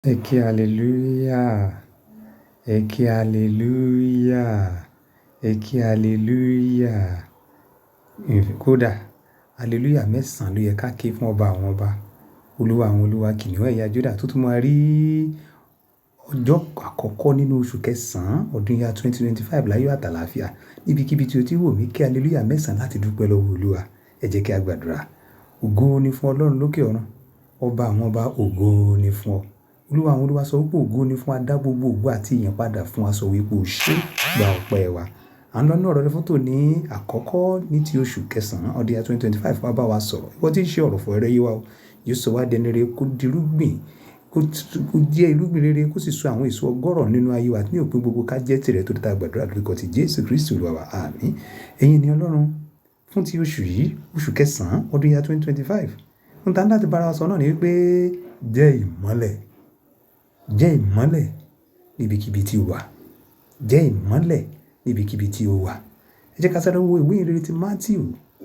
Ẹ ké hallelujah. Ẹ ké hallelujah. Ẹ ké hallelujah. Kódà hallelujah mẹ́sàn-án ló yẹ ká ké fún ọba àwọn ọba, Olúwa àwọn olúwa, kìnìún ẹ̀yà Judah tó tún máa rí ọjọ́ àkọ́kọ́ nínú oṣù kẹsàn-án ọdún year 2025 láyọ̀ àtàlàáfíà. Níbikíbi tí o ti wò mí, ké hallelujah mẹ́sàn-án láti dúpẹ́ lọ́wọ́ Olúwa. Ẹ jẹ́ kí a gbàdúrà. Ògo ni fún Ọlọ́run lókè ọ̀run. Ọba àwọn ọba, ògo ni fún ọ. Olúwa àwọn olúwa sọ wípé ògo ni fún adá gbogbo ògo àti ìyìn padà fún wa, sọ wípé o ṣé, gba ọpẹ́ wa. À ń lọ ní ọ̀rọ̀ rẹ fún tòní àkọ́kọ́ ní ti oṣù kẹsàn-án ọdún year 2025, wá bá wa sọ̀rọ̀. Ìwọ tí ń ṣe ọ̀rọ̀ fún ẹrẹ́ yé wa o. Yóò sọ wá dẹni rere, kó dirúgbìn, kó jẹ́ irúgbìn rere, kó sì so àwọn èso ọgọ́rọ̀ nínú ayé wa ní òpin gbogbo, ká jẹ́ tìrẹ tó dá gbàdúrà lórúkọ ti Jésù Kristi Olúwa wa. Àmín. Ẹ̀yin ni Ọlọ́run fún ti oṣù yìí, oṣù kẹsàn-án ọdún year 2025. Ohun tá ń láti bára wa sọ náà ni wípé jẹ́ ìmọ́lẹ̀. Jẹ́ ìmọ́lẹ̀ níbikíbi tí o wà. Jẹ́ ìmọ́lẹ̀ níbikíbi tí o wà. Ẹ jẹ́ ká sáré wo ìwé ìhìnrere ti Matthew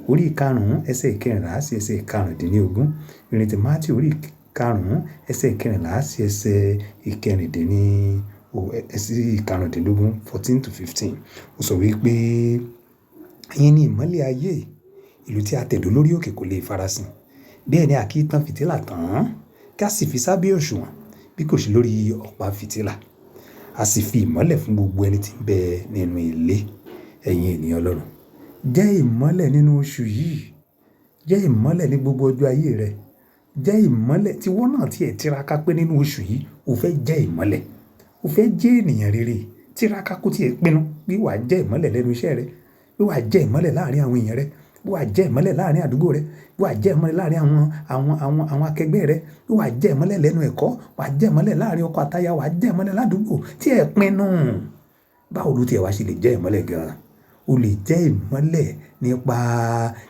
orí ìkarùn-ún ẹsẹ̀ ìkẹrìnlá sí ẹsẹ̀ ìkarùndínlógún. Ìhìnrere ti Matthew orí ìkarùn-ún ẹsẹ̀ ìkẹrìnlá sí ẹsẹ̀ ìkarùndínlógún, 14 to 15. Ó sọ wípé ẹ̀yin ni ìmọ́lẹ̀ ayé, ìlú tí a tẹ̀dó lórí òkè kò lè farasin. Bẹ́ẹ̀ ni a kì í tan fìtílà tán kí a sì fi sábẹ́ òṣùwọ̀n bí kò ṣe lórí ọ̀pá fìtílà. A sì fi ìmọ́lẹ̀ fún gbogbo ẹni tí ń bẹ nínú ilé. Ẹ̀yin ènìyàn Ọlọ́run, jẹ́ ìmọ́lẹ̀ nínú oṣù yìí. Jẹ́ ìmọ́lẹ̀ ní gbogbo ọjọ́ ayé rẹ. Jẹ́ ìmọ́lẹ̀ tí wọ́n náà tí ẹ tiraka pé nínú oṣù yìí o fẹ́ jẹ́ ìmọ́lẹ̀. O fẹ́ jẹ́ ènìyàn rere. Tiraka kó tí ẹ pinnu pé wà á jẹ́ ìmọ́lẹ̀ lẹ́nu iṣẹ́ rẹ, pé wà á jẹ́ ìmọ́lẹ̀ láàárín àwọn èèyàn rẹ, pé wà á jẹ́ ìmọ́lẹ̀ láàárín àdúgbò rẹ, pé wà á jẹ́ ìmọ́lẹ̀ láàárín àwọn akẹgbẹ́ rẹ, pé wà á jẹ́ ìmọ́lẹ̀ lẹ́nu ẹ̀kọ́, wà á jẹ́ ìmọ́lẹ̀ láàárín ọkọ àtaya, wà á jẹ́ ìmọ́lẹ̀ ládùúgbò tí ẹ pinnu. Báwo ló tí ẹ wá ṣe lè jẹ́ ìmọ́lẹ̀ gan-an? O lè jẹ́ ìmọ́lẹ̀ nípa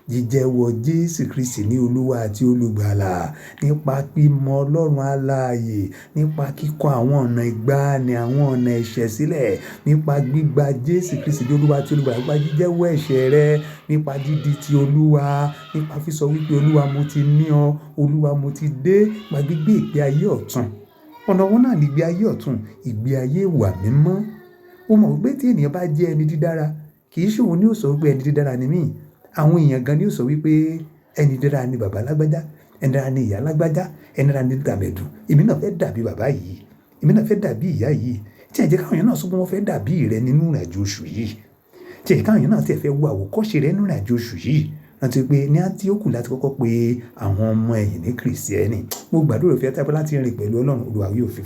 jíjẹ́wọ́ Jésù Kristi ní Olúwa àti Olùgbàlà, nípa mímọ̀ Ọlọ́run alààyè, nípa kíkọ́ àwọn ọ̀nà ìgbàanì, àwọn ọ̀nà ẹ̀ṣẹ̀ sílẹ̀, nípa gbígba Jésù Kristi ní Olúwa àti Olùgbàlà, nípa jíjẹ́wọ́ ẹ̀ṣẹ̀ rẹ, nípa dídi ti Olúwa, nípa fífọ wípé Olúwa mo ti ní ọ, Olúwa mo ti dé, nípa gbígbé ìgbé ayé ọ̀tun. Ọ̀nà wo náà ni ìgbé ayé ọ̀tun? Ìgbé ayé ìwà mímọ́. O mọ̀ wípé tí ènìyàn bá jẹ́ ẹni dídára, kì í ṣe òun ni ó sọ wípé ẹni dídára ni mí. Àwọn èèyàn gan ni ó sọ wípé ẹni dídára ni bàbá lágbájá, ẹni dídára ni ìyá lágbájá, ẹni dídára ni tàmẹ̀dù. Èmi náà fẹ́ dàbí bàbá yìí, èmi náà fẹ́ dàbí ìyá yìí. Tí ẹ jẹ́ káwọn èèyàn náà sọ pé wọ́n fẹ́ dàbí rẹ nínú ìrìnàjò oṣù yìí. Tí ẹ jẹ́ káwọn èèyàn náà tí ẹ fẹ́ wo àwòkọ́ṣe rẹ nínú ìrìnàjò oṣù yìí. Rántí pé ní Áńtíókù láti kọ́kọ́ pé àwọn ọmọ ẹ̀yìn ní Krìstíẹ́nì. Mo gbàdúrà ìfẹ́ tí a bá láti rìn pẹ̀lú Ọlọ́run, Olúwa yóò fi